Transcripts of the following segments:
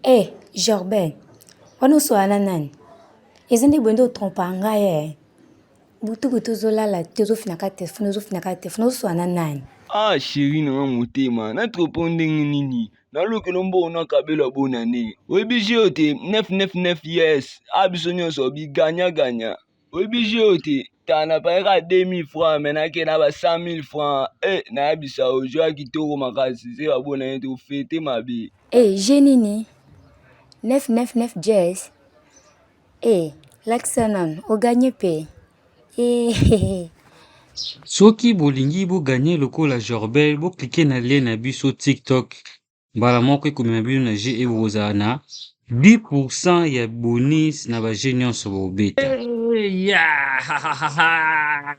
Eh Jorben, wana osola na nani? Eza nde boye nde otrompaka ngai eh. Butu butu ozolala te, ozofinaka telefone, ozofinaka telefone, ozosola na nani? Ah chérie na nga motema na tropo ndenge nini nalukela mbongo nakabela bonane oyebi jeu te 999 yes a biso nyonso biganya ganya oyebi jeu te ta na paye kaka 2000 francs me nake na ba 100 000 francs e nayebisa yo jeu ya kitoko makasi se babonane tofete mabe. Eh jeu nini? 999 jazz? Eh lakisa nanu, oganye pe? Eh. Soki bolingi bo gagner lokola Jorbel, bo cliquer na lien na biso TikTok mbala moko ekomema bino na jeu et bokozala na 10% ya bonus na ba jeux nyonso bokobeta.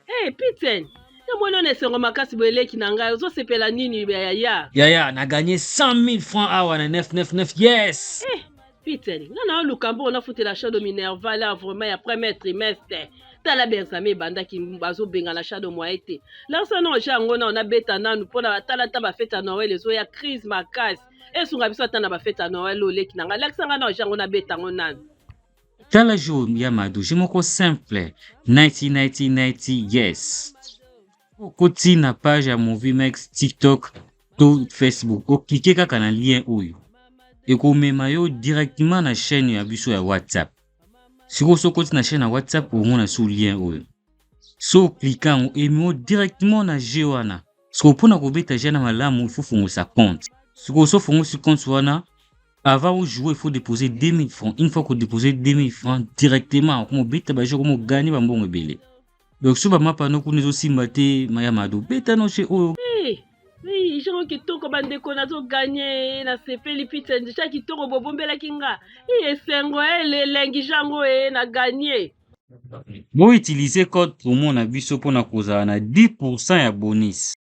Hey, Piten, namoni ona esengo makasi boye leki na ngai, ozosepela nini yaya? Yaya, na gagné 100 000 francs awa na 999 yes. Eh, Piten, nga na oluka mbongo nafutela shadow minerval ya vraiment ya premier trimestre. Tala ba examen ebandaki bazobengana shadow moyen te. Lakisa na oja yango nao nabeta nanu mpona tala ta ba fete ya Noël ezoya crise makasi. Esunga biso ata na ba fete ya Noël oyo leki na ngai. Lakisa nga na oja yango nabeta yango nanu. Tala jeu ya Mado, jeu moko simple 90 90 90 yes. Okoti na page ya Moviemax TikTok to Facebook, oklike kaka na lien oyo ekomema yo directement na chaîne ya biso ya WhatsApp. Sikoyo soki okoti na chaîne ya WhatsApp okomona su lien oyo, so oklike yango ememi yo directement na jeu wana. Sikoyo mpona kobeta jeu na malamu il faut fongolisa compte. Sikoyo so ofongolisi compte wana, avant o jouer il faut déposer 2000 francs. Une fois ko déposer 2000 francs directement okoma obeta ba jeu, okoma oganye ba mbongo ebele. Donc so ba mapa no kuna ezosimba te, maya Mado beta no jeu oyo. Hey, hey, jango kitoko bandeko nazoganye nasepeli Piten deja kitoko bobombelaki nga. Hey, esengo elengi jango e na ganye. Bo utiliser code promo na biso mpona kozala na 10% ya bonus.